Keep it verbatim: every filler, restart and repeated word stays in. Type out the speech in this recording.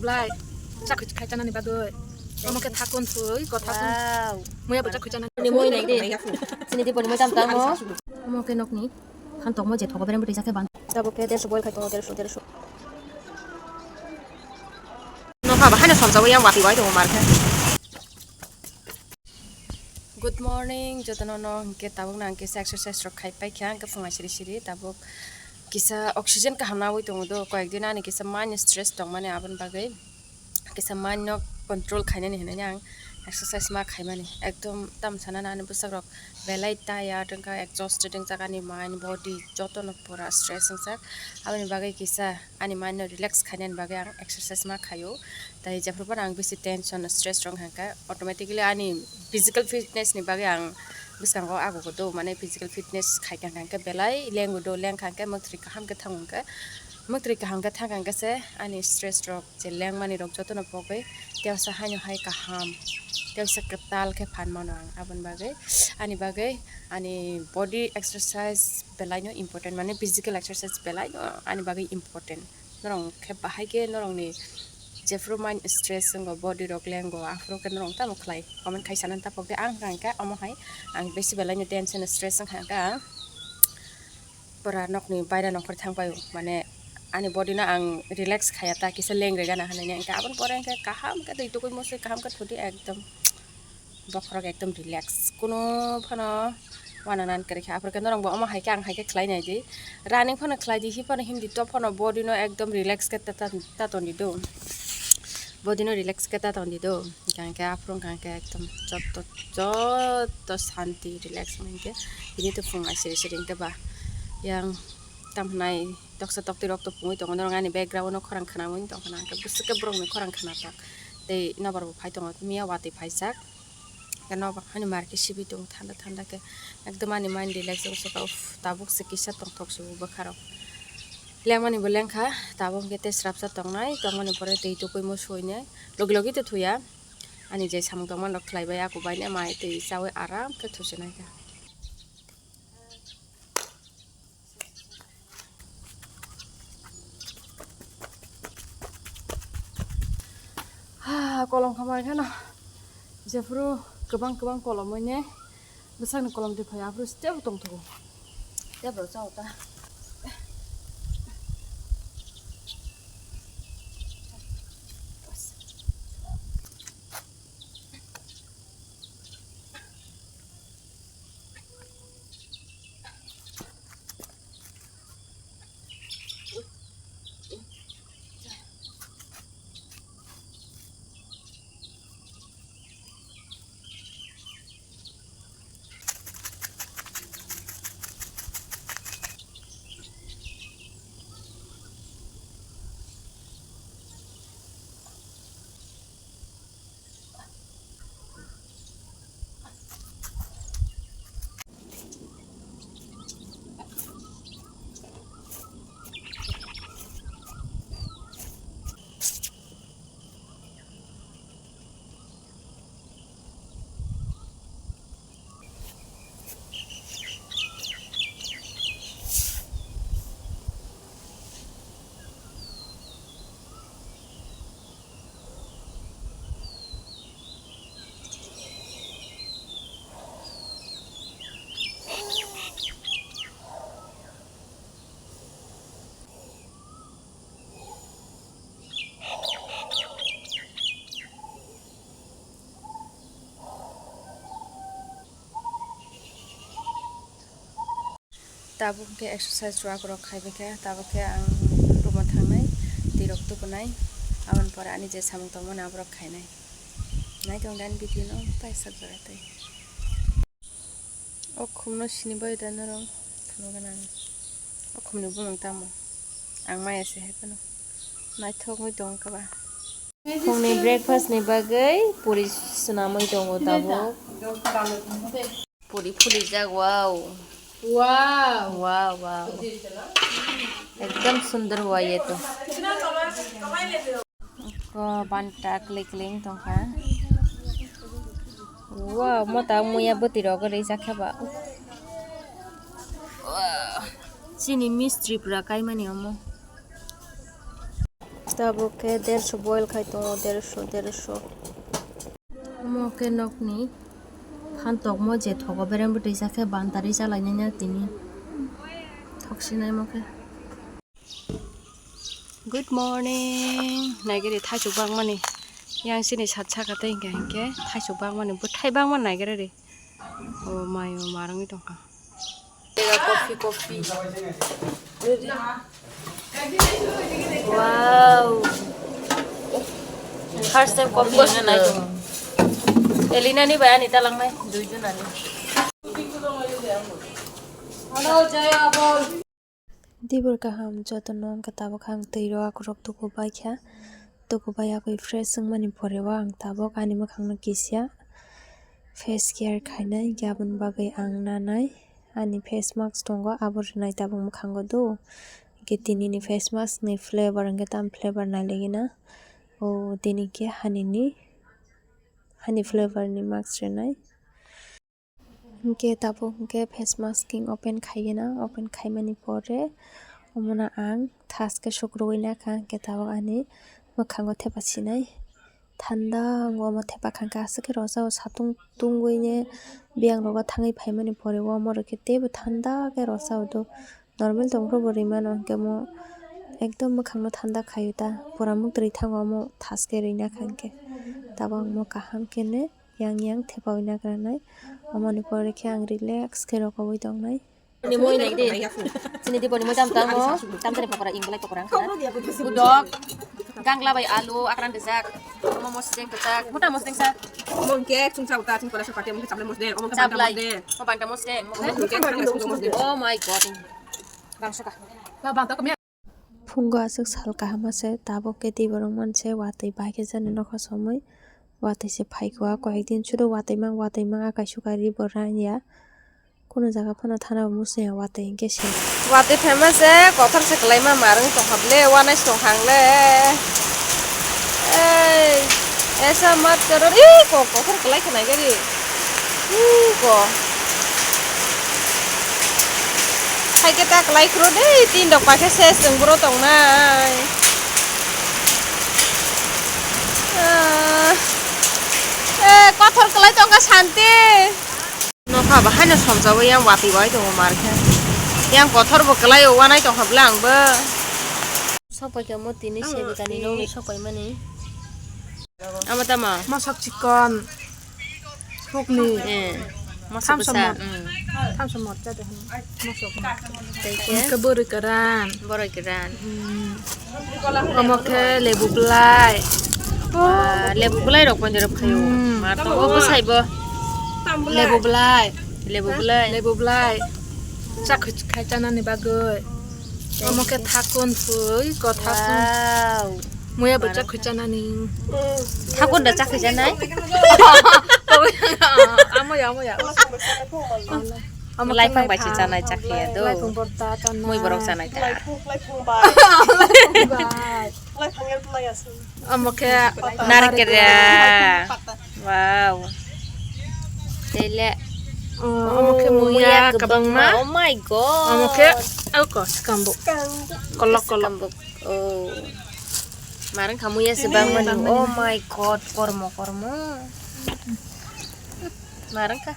Lai, chak khai chanani bagwi. Omo khe thakun thwi, ko thakun. Wow. Muya bo chak khai chanani. Ni moi nai de. Sini di boni moi tam tamo. Omo khe nokni. Phan tongmo je thogo bereng bwtwi jakhe ban. Tabuk khe dersho boil khai tongo, dersho, dersho. Nokha bahai no somjago yang wati wai tongo mar khe. Good morning, jotono no hwnkhe tabuk nang kisa exercise rok khai pai kha, hwnkhe phunga siri siri tabuk kisa oxygen kaham nawi tongo do, koyek din ani kisa mind stress tongmani aboni bagwi kisa mind no control khainani hinwi ang exercise ma khaimani, ekdom tam sana nani bwswk rok belai tired wngkha, exhausted wngjak ani mind body jotono pura stress wngjak, aboni bagwi kisa ani mind no relax khainani bagwi ang exercise ma khaio. Tai jephru phano ang bisi tension, stress rok hwnkha, automatically ani physical fitness ni bagwi ang bwskango agogo do, mane physical fitness khaikha hwnkha belai lengo do, lengkha hwnkhe mwktwrwi kaham khe thango hwnkhe, mwktwrwi kaham khe thangkha hwnkhe se ani stress rok je lengmani rok jotono pogwi tei osa haino hai kaham, tei osa kwtal khe phan mano ang. Aboni bagwi ani bagwi ani body exercise belai no important, mane physical exercise belai no ani bagwi important. Norok khe bahai khe norokni jephru mind stress wngo, body rok lengo, aphuru khe norok tamo khlai? Comment khai sanani tapok de. Ang hwnkha hwnkhe omo hai ang besi belai no tension stress wngkha hwnkhe ang pura nokni baira nongkhor thang paio, mane ani body no ang relax khaya ta, kisa leng regana hinwi hwnkhe aboni pore hwnkhe kaham khe twi tugui musui kaham khe thudi ekdom. Bokhorok ekdom relax, kuno phano uananan kwrwi kha. Aphuru khe norokbo omo hai khe ang hai khe khlai nai di, running phano khlai di, hi phano himdi, to phano body no ekdom relax khe ta, ta, ta ton di do, body no relax khe ta ton di do. Hwnkhe aphuru hwnkhe ekdom joto, joto santi relax hwnkhe. Bini to phung ai siri siri hwnkhe ba yang tam hwnai toksa toktwi rok to pungwi tongo, norok ani background no khorang khna mani tongkha na, hwnkhe bwswk khe borok ni khorang khna tak tei nobar bo phai tongo, miya watwi phaijak. Nobar hani mar khe sibui tongo thanda thanda khe, ekdom ani mind relax wngo saka, uff, tabuk se kisa tongthok se bo bwkha rok. Lengmani bo lengkha, tabuk hwnkhe tei srapsa tongnai, tongmani pore twi tugui musuinai, logi logi to thuya, ani je samung tongmani rok khlai bai, aku bai nai mai twi chaui aram khe thusinai kha. Ha, kolom khamai kheno jephuru kwbang kwbang kolom mane bwsakni kolom twi phai aphuru step tongthogo. Tei borok chao ta. Tabuk khe exercise rok rok khai bai khe, tabuk khe ang room o thangnai, twi rok tukunai, aboni pore ani je samung tongmani aborok khainai. Nai tong dan video no paisa jora tei. O khumno sini bai da norok phunukgwi nang. O khumni bumung tamo? Ang maya se hai phano. Naithok wngwi tong kha ba. Phungni breakfast ni bagwi puri swnamwi tongo tabuk. Puri phulijak, wow. Wow. Wow, wow. Ekdom sundor hua ye to. Ko banta klik klik tongkha. Wow, mota muya bwtwi rok rijak kha ba. Wow. Chini mistri pura kaimani omo. Tabuk khe dersho boil khai tongo, dersho, dersho. Omo khe nokni phan tokmo je thogo bereng bwtwi sa khe ban tarwi chalainani tini. Thok sinai mo khe. Good morning. Naigari thaisuk bangmani. Yang sini sat saka tei hingka hingke thaisuk bangmani. Bwthai bangmani naigari ri. O mayo marwngwi tongkha. Coffee, coffee. Wow. First time coffee nai. Elina ni bai ani talangnai. Dui jun ani. Hello, Jaya, bol. Dibor kaham jotono wngkha, tabuk ang twi rok akwrok tuku bai kha. Tuku bai yakwi fresh wngmani pore o ang tabuk ani mwkhangno kisa face care khainai, aboni bagwi ang nanai ani face mask tongo, abo rwnai tabuk mwkhango do. Hwnkhe tinini face mask ni flavor hwnkhe tam flavor nailigina. O tini khe hanini, hani flavor ni mask rwnai. Hwnkhe tabuk hwnkhe face masking open khaigena, open khaimani pore omono ang thaske sukrubui nakha, hwnkhe tabuk ani mwkhango thepa sinai. Thanda wngwi omo thepa khangkhe aswk khe rojao, satung tungwi biyang rogo thangwi phaimani pore omo rokhe teibo thanda khe rojao do. Normal tongphuru bo rimano, hwnkhe omo ekdom mwkhangno thanda khaio ta, pura muktwi thango omo thaske rina kha hwnkhe. Tabuk ang omo kaham khe ne yang yang thepawi nagranai, omoni pore khe ang relax khe rokowi tongnai. Ni moi nai de. Chini di boni moi tam tam mo, tam tare pakora, inglai pakora ang kha. Udok, gangla bai alu, akran dejak, omo mosdeng kechak, mota mosdeng sa. Omo hwnkhe chwng cha uta, chwng kola sa pati, omo hwnkhe chaplai mosdeng, omo hwnkhe banta mosdeng. Chaplai. Omo banta mosdeng. Omo hwnkhe chaplai mosdeng. Oh my God. Bang saka. Phungo aswk sal kaham se, tabuk khe twi borok manse watwi bai khe jani nokha somwi watwi se phaikha, koi ek din sudu watwi mang watwi mang akai sukai ri bo ranya, kunu jaga phano thana bo muchungya watwi hinkhe se. Watwi phaima se kothor se kwlaima marwng tongkha ble, wanai se tongkha ang le. Ei, aisa mat karo ri ko kothor kwlai khna gari. Ui ko. Hai khe ta kwlai khro de, tin rok paikhe se chwng boro tongnai. Ah. Eh, kothor kwlai tongkha santi. Nokha bahaino somjago yang watwi bai tongo mar khe. Yang kothor bo kwlai o wanai tongkha bwle ang bo. Sok paikha mo tini sebikani nokni sok paimani. Amo tamo? Mosok chikon. Hukni. Eh. Mosok bwsa. Thamso mot. Mm. Thamso mot jade hwn. Mosok mot. Tei khe? Hwnkhe bwrwi kwran. Bwrwi kwran. Mm. Omo khe lebu bwlai. Ah, lebu bwlai rok ponjorok phaio. Mm. Ma tongo bwsai bo. Lebu bwlai. Lebu bwlai. Lebu bwlai. Chakhui khai chanani bagwi. Omo khe thakun thwi ko thakun. Wow. Muya bo chakhui chanani. Thakun da chakhui chanai? Amo ya, amo ya. Omo khe laifang bai se chanai chakhiya do. Laifang borta chanai. Mui borok chanai ta. Laifang bai. Omo khe narikera. Wow. Tele. Oh, omo khe muya kwbangma. Oh my God. Omo khe, oh, ko, skambuk. Kolok, kolok. Skambuk. Oh. Marang kha muya se bang mani. Oh my God, kormo, kormo. Marang kha.